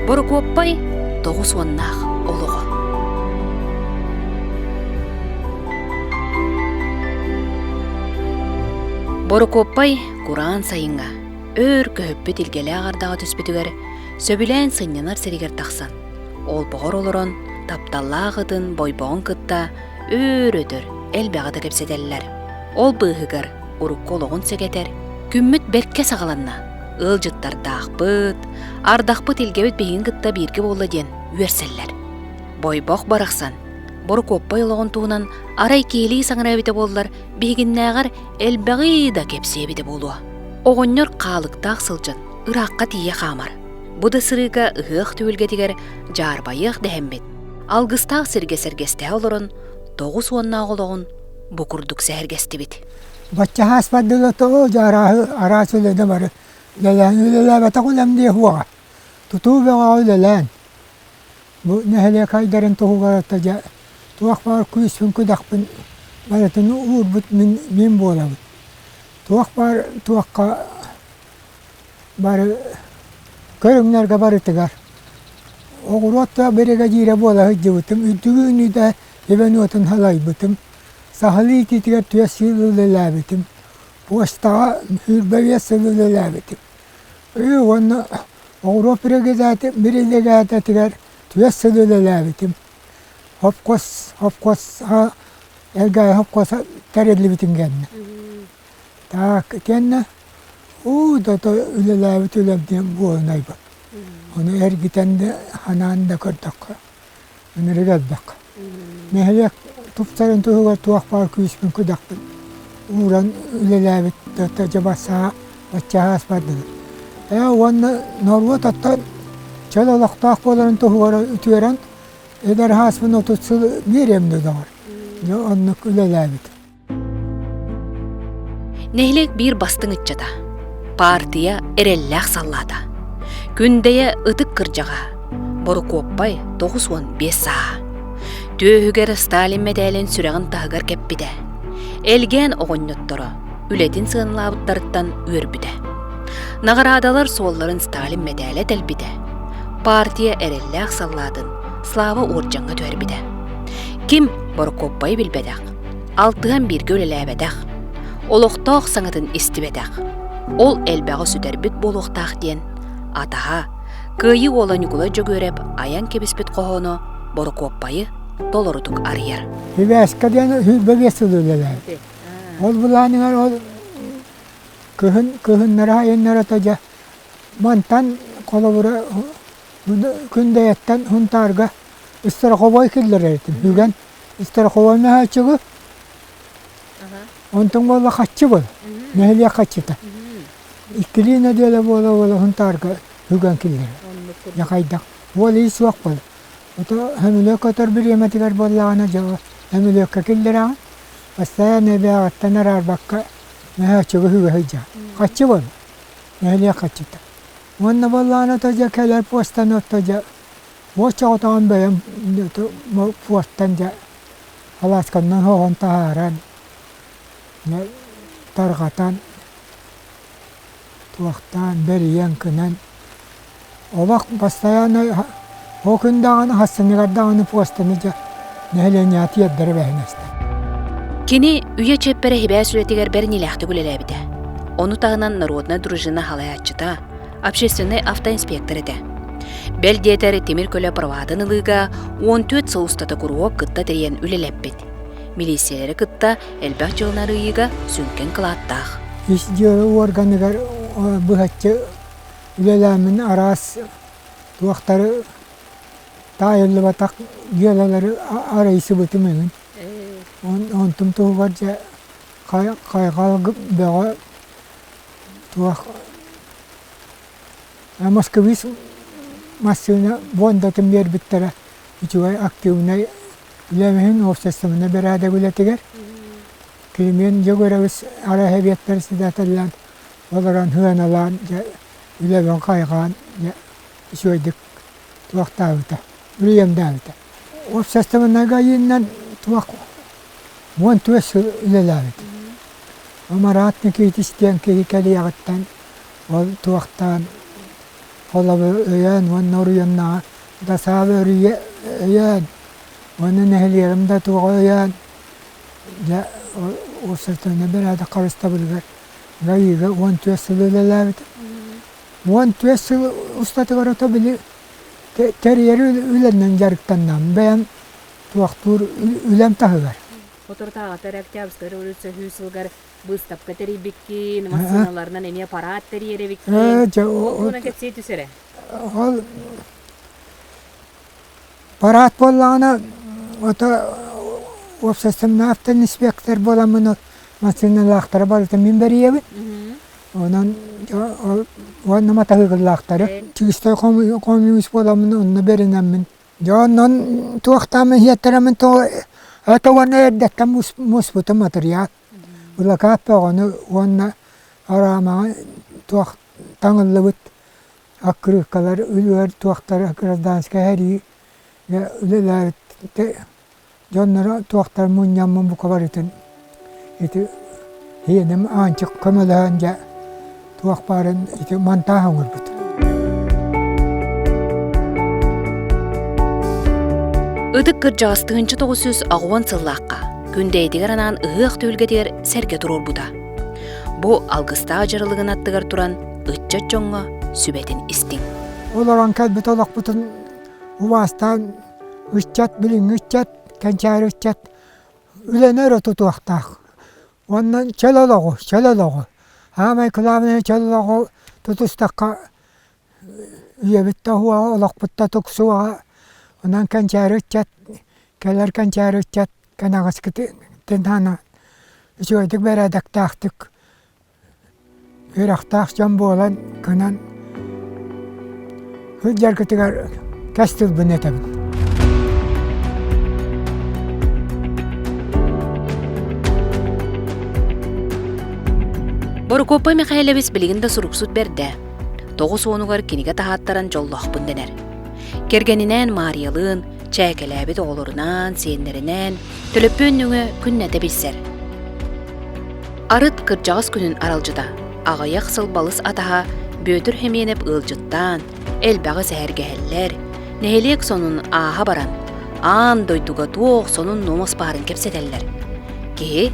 Борокуоппай 90-наах олоҕо. Борокуоппай кураан сайыҥҥа өр көһүппүт илгэлээх ардаҕа түспүтүгэр сөбүлээн сынньанар сиригэр тахсан, олбоҕор олорон тапталлаах ытын Бойбоҕун кытта өөр-өтөр элбэҕи да кэпсэтэллэр. Ол быыһыгар урукку олоҕун сэгэтэр, күммүт бэркэ саҕаланна, ыалдьыттардаахпыт, ардахпыт илгэбит биһигин кытта бииргэ буолла диэн үөрсэллэр. Бойбох барахсан Борокуоппай олоҕун туһунан арай киһилии саҥара эбитэ буоллар, биһигиннээҕэр элбэҕи да кэпсиэ эбитэ буолуо. Оҕонньор хаалыктаах сылдьан ыраахха тиийэ хаамар. Бу да сырыыга ыһыах түһүлгэтигэр дьаарбайыах дэһэммит, алгыстаах сиргэ сэргэстэһэ олорон 90-наах олоҕун бу курдук сэһэргэстибит. Баччаһаас бардыла тоҕо дьэ арааһы араас үлэни бары үлэлээн үлэлээбэтэх үлэм диэ суоҕа. Тутуу бөҕөҕө үлэлээн бу нэһилиэк айдарын туһугар ата дьэ туох баар күүспүн-күдэхпин барытын уурбут мин мин буолабын. Туох баар туохха бары көрүҥнэргэ барытыгар оҕуруот да биригэдьиирэ буола сылдьыбытым, үрдүгү үүнүүтэ эбэн уотун салайбытым, сахалыы итиитигэр түөрт сыл үлэлээбитим, почтаҕа 25 сыл үлэлээбитим. Уонна оҕуруот биригэдьиирэтигэр түөрт сыл үлэлээбитим. Хопкос, хопкос, Элгээйи хопкоса тэриллибитин кэннэ. Так, итиэннэ уу да үлэлээбит үлэм диэн буолунайбын. Ону эргитэн да, ханаан да көрдөххө, ынырык элбэх. Нэһилиэк тупсарын туһугар туох баар күүспүн-күдэхпин ууран үлэлээбит дьэ бассаа баччаһаас бардылар. Ээ уонна норуот оттон чөл олохтоох буоларын туһугар үтүөрэн эдэр сааспын 30 сыл биэриэм да доҕор. Дьэ оннук үлэлээбит. Нэһилиэк биир бастыҥ ыччата, партия эрэллээх саллаата, Күндэйэ ытык кырдьаҕаһа, Борукуоппай 95 сааһа. Түөһүгэр Сталин мэтээлин сүрэҕин таһыгар кэппитэ. Элгээн оҕонньотторо үлэтин сыаналаабыттарыттан үөрбүтэ. Наҕараадалар суолларын Сталин мэтээлэ тэлбитэ. Партия эрэллээх саллаатын Слава уордьаҥҥа түһэрбитэ. Ким Борокуоппайы билбэтэх, алтыһан бииргэ үлэлээбэтэх, олохтоох саҥатын истибэтэх, ол элбэҕи сүтэрбит буолуохтаах диэн атаһа, Кыайыы уола Ньукулай Дьөгүөрэп айан кэбиспит хоһооно Борокуоппайы толорутук арыйар. Сибээскэ диэн 25 сыл үлэлээбит. Ол былааныгар ол кыһын кыһыннара айаннара дьэ мантан холобура Күндэйэттэн Сунтаарга страховой киллэрэр этим. Бүгэн страховой мөһөөччүгү онтон буолла хаччы буол нэһилиэк хаччыта иккилии нэдиэлэ буола-буола Сунтаарга бүгэн киллэрэр. Дьэ хайдах уол ии суох буол. Ото сөмөлүөк көтөр бириэмэтигэр буоллаҕына дьэ сөмөлүөккэ киллэрэҕин. Постоянно эбээҕиттэн араарбакка мөһөөччүгү үгэ сылдьаҕын. Хаччы буол. Нэһилиэк хаччыта. Уонна буоллаҕына то дьэ кэлэр постан ото дьэ оччоҕотоҕун бэйэм пуортан дьэ алаасканнан хоһон таһааран тарҕатан туохтаан бэрийэн кынан олох постоянно ол күн даҕаны хассыныгар даҕаны постаны дьэ нэһилиэнньэҕэ тиэрдэр эбээһинэстэр. Кини үйэ чиэппэрэ сибээс үлэтигэр бэриниилээхтик үлэлээбитэ. Ону таһынан народнай дружина салайааччыта, общественнай автоинспектор этэ. Бэл диэтэр тимир көлө праватын ылыыга 14 сыл устата куруһуок кытта тэрийэн үлэлэппит. Милииссийэлэри кытта элбэх дьыаланы арыйыыга сүҥкэн кылааттаах. Ис дьыала уорганыгар быһаччы үлэлээммин араас туохтары таайыллыбатах дьыалалары арыйсыбытым эҥин. Онтум туһугар дьэ хайҕал бөҕө туох Москвич массыына буондатын биэрбиттэрэ үчүгэй активнай үлэм иһин уопсастыбаннай бэрээдэк үлэтигэр Климент Дьөгүөрэбис арай председателлээн олорон сыаналаан дьэ үлэбин хайҕаан дьэ үчүгэйдик туохтаабыта үлүйэмдээбитэ. Уопсастыбаннайга айыыннан туох 14 сыл үлэлээбитим. Марат Никитич диэн киһи кэлиэҕиттэн ол туохтаан Холобур, өйөөн уонна оруйуоннааҕы ДОСААФ өйөөн уонна нэһилиэгим да туоҕа өйөөн дьэ уопсастыбаннай бэрээдэк харыстабылыгар ГАИ-га 14 сыл үлэлээбитим. 14 сыл устатыгар ото били тэрийэр үлэнэн дьарыктаннам. Бэйэм туохтуур үлэм таһыгар. Соторутааҕыта Октябрьскай революция сүүс сылыгар быыстапка тэрийбиккин, массыыналарынан эмиэ парад тэрийэр эбиккин. Ол туһунан кэпсии түс эрэ. Ол парад буоллаҕына, ото уопсастыбаннай автоинспектор буоламмын массыыналаахтары барытын мин бэрийэбин. Онон уонна матаһыыкыллаахтары. Чыыстай хомуйуус буоламмын онно бэринэммин Дьэ онон туохтаамын иһиэттэрэммин тоҕо это уонна эрдэттэн муспутум матырыйаал. Былакаат бөҕөнү уонна араамаҕа туох таҥыллыбыт аккырыыккалар үлүгэр туохтара гражданскай сэрии үлэлээбит Дьонноро туохтар мунньаммын бука барытын ити иэним Аанчык көмөлөһөн дьэ туох баарын ити монтаж оҥорбут. Ытык кырдьаҕас 1980 сыллаахха Күндэйитигэр анаан ыһыах түһүлгэтигэр сэргэ туруорбута. Бу алгыстаах дьарылыгын аттыгар туран ыччат дьоҥҥо сүбэтин истиҥ. Олорон кэлбит олохпутун убаастаан Ыччат билиҥҥи ыччат, кэнчээри ыччат үлэни өрө тутуохтаах. Уонна чөл олоҕу, чөл олоҕу. Аамай кылаабынай чөл олоҕу тутустахха үйэбит да уһуоҕа, олохпут да тупсуоҕа. Онон кэнчээри ыччат, кэлэр кэнчээри ыччат кэнэҕэскитин үчүгэйдик бэрээдэктээхтик Үөрэхтээх дьон буолан кынан сылдьаргытыгар кэс тылбын этэбин. Борокуоппай Михайлович билигин да суруксут бэрдэ. 90-угар кинигэ таһааттаран дьоллоохпун дэнэр. Кэргэнинээн Маарыйалыын, чээкэлээбит оҕолорунаан, сиэннэринээн төлөпүөн нөҥүө күннэтэ билсэр. Арыт кырдьаҕас күнүн аралдьыта, аҕыйах сыл балыс атаһа Бүөтүр Химиэнэп ыалдьыттаан, элбэҕи сэһэргэһэллэр, нэһилиэк сонун ааһа баран, аан дойдуга туох сонун-нуомас баарын кэпсэтэллэр. Киһи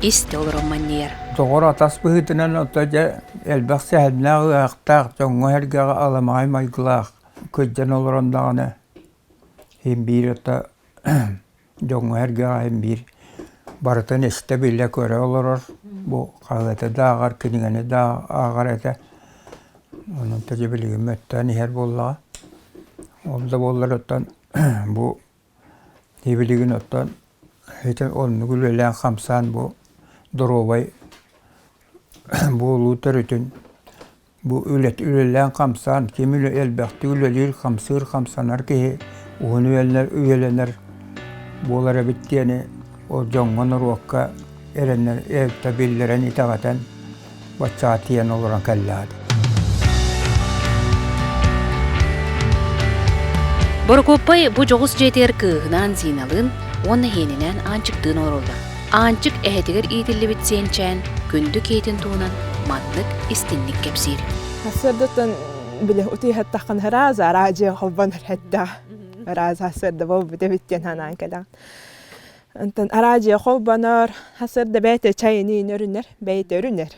истэ олорон манньыйар. Доҕор-атас быһыытынан ото дьэ элбэх сэһэннээх ыаһахтаах, дьоҥҥо-сэргэҕэ аламаҕай майгылаах кырдьан олорон даҕаны син биир ото Дьоҥҥо-сэргэҕэ син биир барытын истэ-билэ көрө олорор. Бу хаһыаты да ааҕар, кинигэни да ааҕар этэ. Онон дьэ билигин мөттөөн иһэр буоллаҕа. Ол да буоллар оттон бу билигин оттон ити оннук үлэлээн-хамсаан бу доруобай буолуу төрүтүн Бу үлэлээн-хамсаан, ким элбэхтик үлэлиир, хамсыыр, хамсанар киһи уһун үйэлэнэр буолар эбит диэни ол дьоҥҥо-норуокка эрэнэр биллэрэн итэҕэтэн баччаҕа тиийэн олорон кэллэҕэ Борокуоппай бу дьоҕус дьиэтигэр кыыһынаан Зиналыын уонна иһиэнинээн Аанчыктыын олороллор. Аанчык эһэтигэр иитиллибит сиэнчээн күндү киһитин туһунан маннык истинник кэпсиир. Сарсыардаттан били утуйуһаттаххына ыраас араадьыйа холбонор эттээх. Ыраас сарсыарда буолбут эбит диэн санаан кэлэҕин. Онтон араадьыйа холбонор, сарсыарда бэйэтэ чайын өрүнэр, бэйэтэ өрүнэр.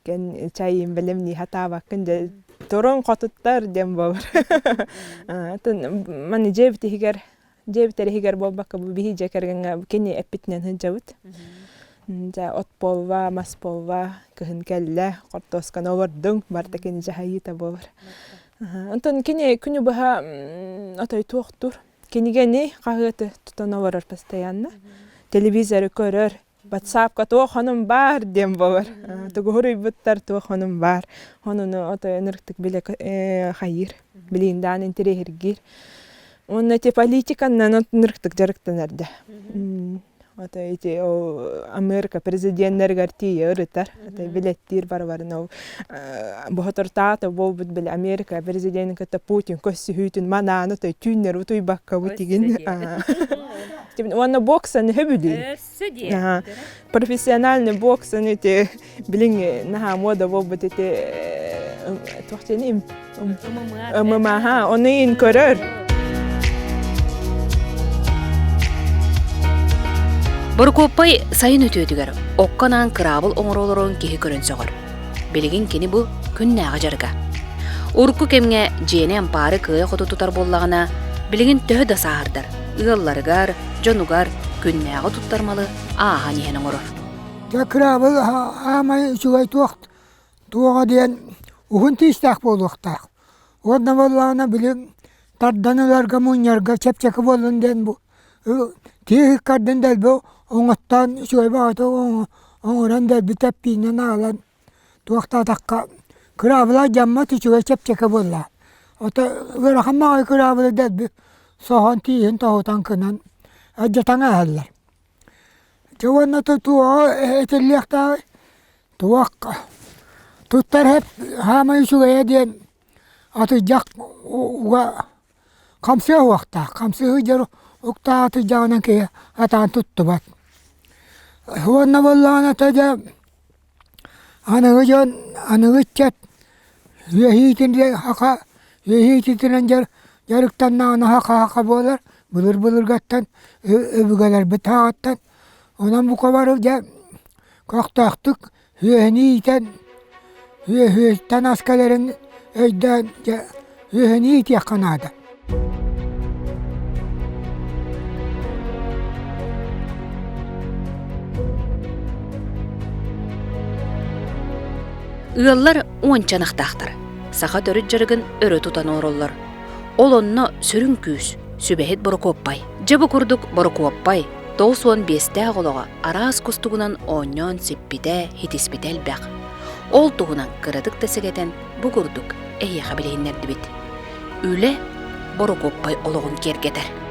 Кэн чайын бэлэмнии сатаабаккын дьэ турун хотуттар диэн буолар. Оттон маны дьиэбит иһигэр Дьиэбит иһигэр буолбакка бу биһи дьиэ кэргэҥҥэ кини эппитинэн сылдьабыт. Дьэ от буолла, мас буолла, кыһын кэллэ, хортуосканы олордуҥ, барыта кини дьаһайыыта буолар. Онтон кини күнү быһа отой туохтуур. Кинигэни, хаһыаты тутан олорор постоянно. Телевизоры көрөр, Ватсапка туох онум баар диэн буолар. Тугу суруйбуттар туох онум баар. Онуну отой ынырыктык билэ хайыыр. Билииндаан интэриэһиргиир. Уонна ити политиканнан ынырыктык дьарыктанар да. Отой ити ол Америка президеннэригэр тиийэ ырытар. Отой билэттиир барыбарын ол боһотортаата буолбут били Америка президенин кытта Путин көрсүһүүтүн манаан отой түүннэр утуйбакка бу тигин. Уонна боксаны сөбүлүүр. Профессиональный боксаны ити билиҥ наһаа муода буолбут ити. Туох диэн ММА ону иин көрөр. Борокуоппай сайын үтүөтүгэр окко анаан кыраабыл оҥоро олорон киһи көрөн сөҕөр. Билигин кини бу күннээҕи дьарыга. Урукку кэмҥэ дьиэни ампаары кыайа-хото тутар буоллаҕына, билигин төһө да сааһырдар, ыалларыгар, дьонугар күннээҕи туттар малы ааһан иһэн оҥорор. Дьэ кыраабыл аамай үчүгэй туох туоҕа диэн уһун тиистээх буолуохтаах. Уонна буоллаҕына били тардан ыларга мунньарга чэпчэки буоллун диэн бу тииһ ыккардын дэлби оҥоттоон үчүгэй баҕайытык оҥорон дэлби тэппиинэн аҕалан туохтаатахха кыраабыла дьаммат үчүгэй чэпчэки буолла. Ото ыарахан баҕайы кыраабылы дэлби соһон тииһин тоһутан кынан алдьатан ааһаллар. Дьэ уонна туоҕа этиллиэхтээҕий туох туттар эп саамай үчүгэйэ диэн атырдьах уга хамсыа уохтаах хамсыы сылдьар уктаах атырдьаҕынан киһи сатаан туттубат уонна буоллаҕына дьэ аныгы дьон аныгы ыччат үөһиитин саха үөһиитинэн дьарыктаннаҕына саха буолар былыр былыргаттан өбүгэлэрбит саҕаттан онон бука бары дьэ көхтөөхтүк үөһэни иитэн үөһүттэн ас кэлэрин өйдөөн дьэ үөһэни иитиэххэ наада. Ыаллар уонча ынахтаахтар. Саха төрүт дьарыгын өрө тутан олороллор. Ол онно сүрүн күүс, сүбэһит Борокуоппай. Дьэ бу курдук Борокуоппай 95-тээх олоҕо араас кустугунан оонньоон сиппитэ, хитиспитэ элбэх. Ол туһунан кыратык да сэгэтэн бу курдук эһиэхэ билиһиннэрдибит. Үлэ Борокуоппай олоҕун киэргэтэр.